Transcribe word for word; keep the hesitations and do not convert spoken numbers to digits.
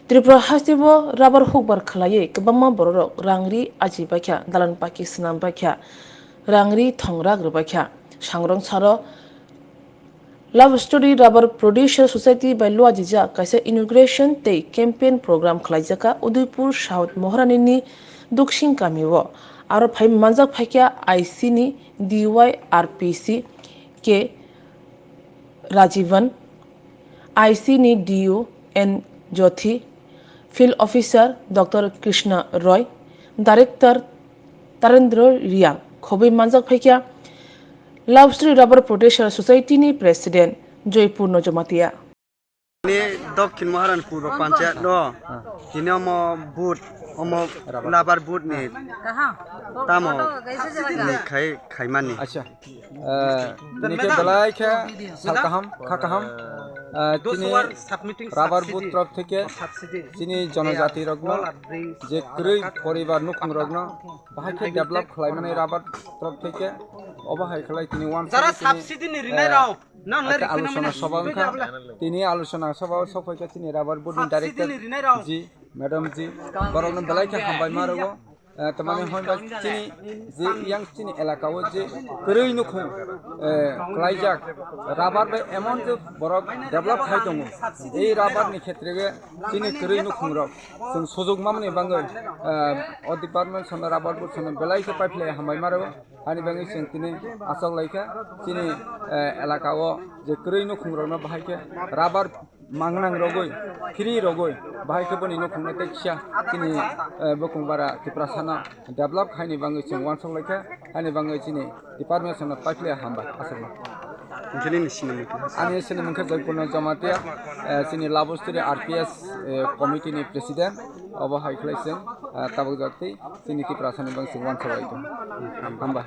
Tripura hasteo rubber hukbar khwlaiwi kwbangma bororok rang ri ajibaikha, dalan paki swnambaikha, rang ri thongrak rwbaikha. Sangrong saro Love Story Rubber Producer Society bai luajijak kaisa inauguration tei campaign program khwlaijakha Udaipur South Moharanini Duksing kamio. Aro phai manjak phaikha I C ni D Y R P C K Rajivan, I C ni D O N Jothi, Field Officer Doctor Krishna Roy, Director Tarendra Riang, khobwi manjak phaikha Love Story Rubber Producer Society ni President Joypurno Jamatia. Ni Dokhin Maharanpur Panchayat no, tini omo boot, omo rubber boot ni tamo ni khai, khaimani. Acha. Eh, tini khe belai khe sal kaham, kha kaham. Eh, tini rubber boot torop theke chini jonojati rokno je kwrwi poribar nukhung rokno bahai khe develop khlaimani rubber torop theke obo hai khlai tini one jara subsidy ni rinai rok nang le alochona sabha wngkha. Tini alochona sabha o sok phaikha chini rubber board ni director ji, madam ji, borokno belai khe hambai ma rwo. Eh, tamani hwnba chini je yang chini elaka o je kwrwi nukhung, eh, klaijak rubber bai emon je borok develop khai tongo. Ei rubber ni khetre ge chini kwrwi nukhung rok chwng sujuk mamani bangwi, eh, o department sono rubber board sono belai khe paiphlai hambai ma rwo. Ani bangwi chwng tini achok laikha chini, eh, elaka o je kwrwi nukhung rokno bahai khe rubber mangnang rogwi, free rogwi, bahai khe boni nukhungno tei kisa chini, eh, bukung bara Tiprasano develop khaini bangwi chwng uansuk laikha, ani bangwi chini department sono paiphlai hambai aswkno. Nini sinimung khe? Ani sinimung khe Joypurno Jamatia, eh, chini Love Story R P S, eh, committee ni president, obo hai khlai chwng, eh, tabuk jatwi chini Tiprasani bangwi chwng uansuk laikha. Hambai.